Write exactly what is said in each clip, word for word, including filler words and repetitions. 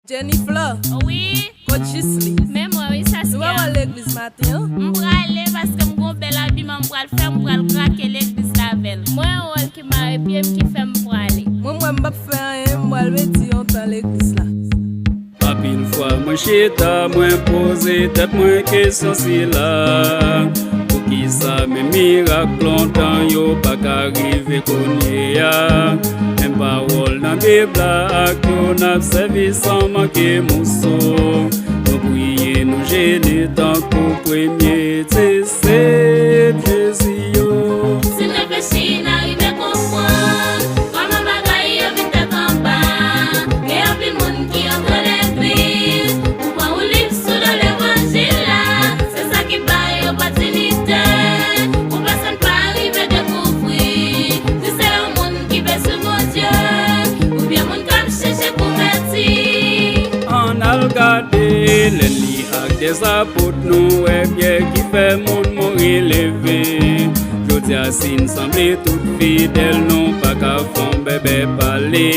Jennifer, wi, kot Jisli? Men mwen, wi, sa se. Nou pa pral legliz maten an? M prale paske m gon bèl abiman m pral fè, m pral krake legliz la avè l. Mwen, yon wòl ki mare pye m ki fè m prale. Mwen, mwen, m p ap fè anyen, m pral pèdi yon tan legliz la. Anpil fwa, mwen chita, mwen poze tèt mwen kesyon sila. Poukisa menm mirak lontan yo pa ka rive kounye a? Menm pawòl nan Bib la ak yo n ap sèvi san manke moso. Nou priye, nou jene tankou premye disip Jezi yo. Si n reflechi, n a rive konprann kòman bagay yo vin tèt anba. Gen anpil moun ki antre legliz pou pran woulib sou do levanjil la. Se sa ki ba yo opòtinite pou pèsonn pa rive dekouvri si se yon moun ki pe swiv Bondye oubyen moun k ap chèche konvèti. Ann al gade lè li ak dèzapot nou wè Pyè ki fè moun mouri leve. Jodi a, si n sanble tout fidèl, nou pa ka fè yon bèbè pale.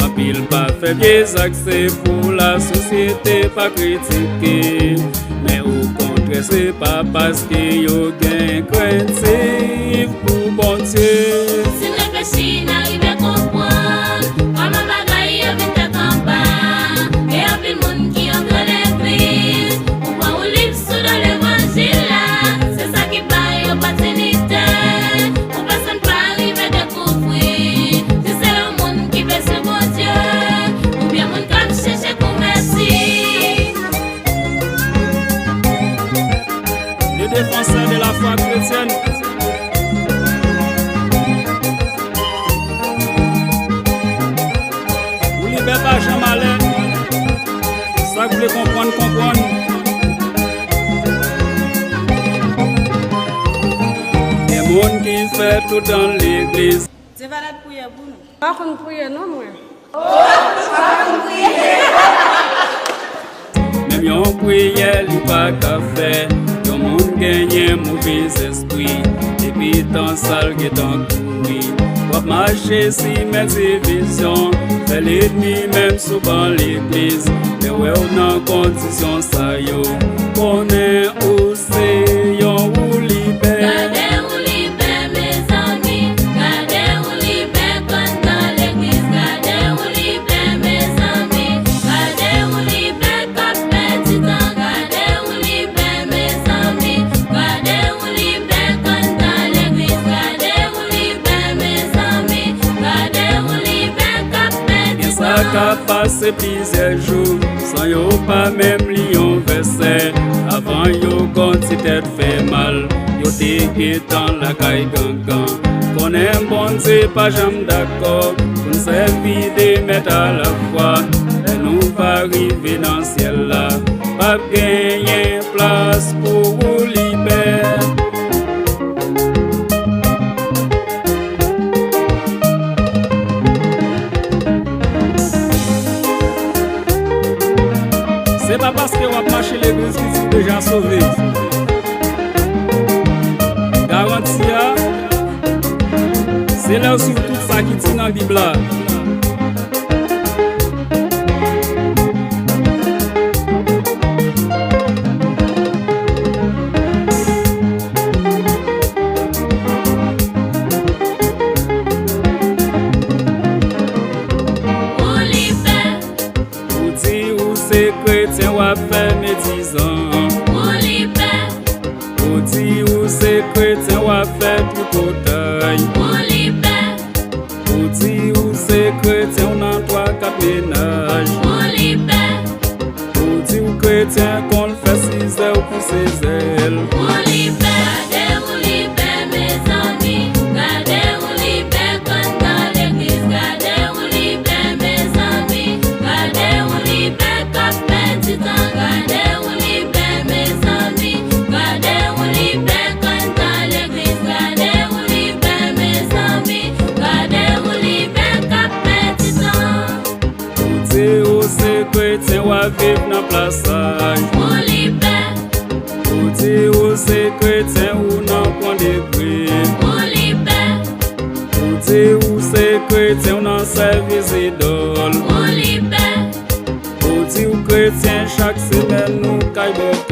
Anpil pa fè vye zak, se pou lasosyete pa kritike. Men okontrè, se pa paske yo gen krentif pou Bondye. Si n reflechi, n a rive konprann kòman bagay yo vin tèt anba. Gen anpil moun ki antre legliz pou pran woulib sou do levanjil la. Se sa ki ba yo opòtinite pou pèsonn pa rive dekouvri si se yon moun ki pe swiv Bondye oubyen moun k ap chèche konvèti. Les défenseurs de la foi chrétienne. Woulibè pa janm alè. Sa k vle konprann, konprann. Gen moun ki fè tout an legliz. Dye va rad priyè pou nou. Pa konn priye non mwen. Menm yon priyè li pa ka fè. Yon moun genyen move zespri, epi tan sa l gentan kouri. W ap mache simen divizyon, fè lènmi menm sou ban legliz. Lè wè w nan kondisyon sa yo, konnen ou se yon woulibè. Gade woulibè, mezanmi, gade woulibè k anndan legliz, gade woulibè, mezanmi, gade woulibè k ap pèdi tan, gade woulibè, mezanmi, gade woulibè k anndan legliz, gade woulibè, mezanmi, gade woulibè k ap pèdi tan. Gen sa k ap pase plizyè jou san yo pa menm li yon vèsè. Avan yo konn ti tèt fè mal, yo te gentan lakay gangan. Konnen Bondye pa janm dakò pou n sèvi de mèt alafwa. Lè nou va rive nan syèl la, p ap genyen plas pou woulibè. Se pa paske w ap mache legliz ki di w deja sove. Garanti a, se lè w swiv tout sa ki di nan Bib la. Woulibè. Ou di ou se kretyen, w ap fè medizan. Woulibè. Ou di ou se kretyen, w ap fè tripotay. Woulibè. Ou di ou se kretyen, w nan twa, kat mennaj. Woulibè. Ou di w kretyen, konn fè sizè w pouse zèl. Woulibè. Gade woulibè, mezanmi, gade woulibè k anndan legliz, gade woulibè, mezanmi, gade woulibè k ap pèdi tan, gade woulibè, mezanmi, gade woulibè k anndan legliz, gade woulibè, mezanmi, gade woulibè k ap pèdi tan. Ou di ou se kretyen, w ap viv nan plasaj. Woulibè. Ou di ou se kretyen, ou nan pran degre. Woulibè. Ou di ou se kretyen, ou nan sèvi zidòl. Woulibè. Si w kretyen, chak semèn nou kay bò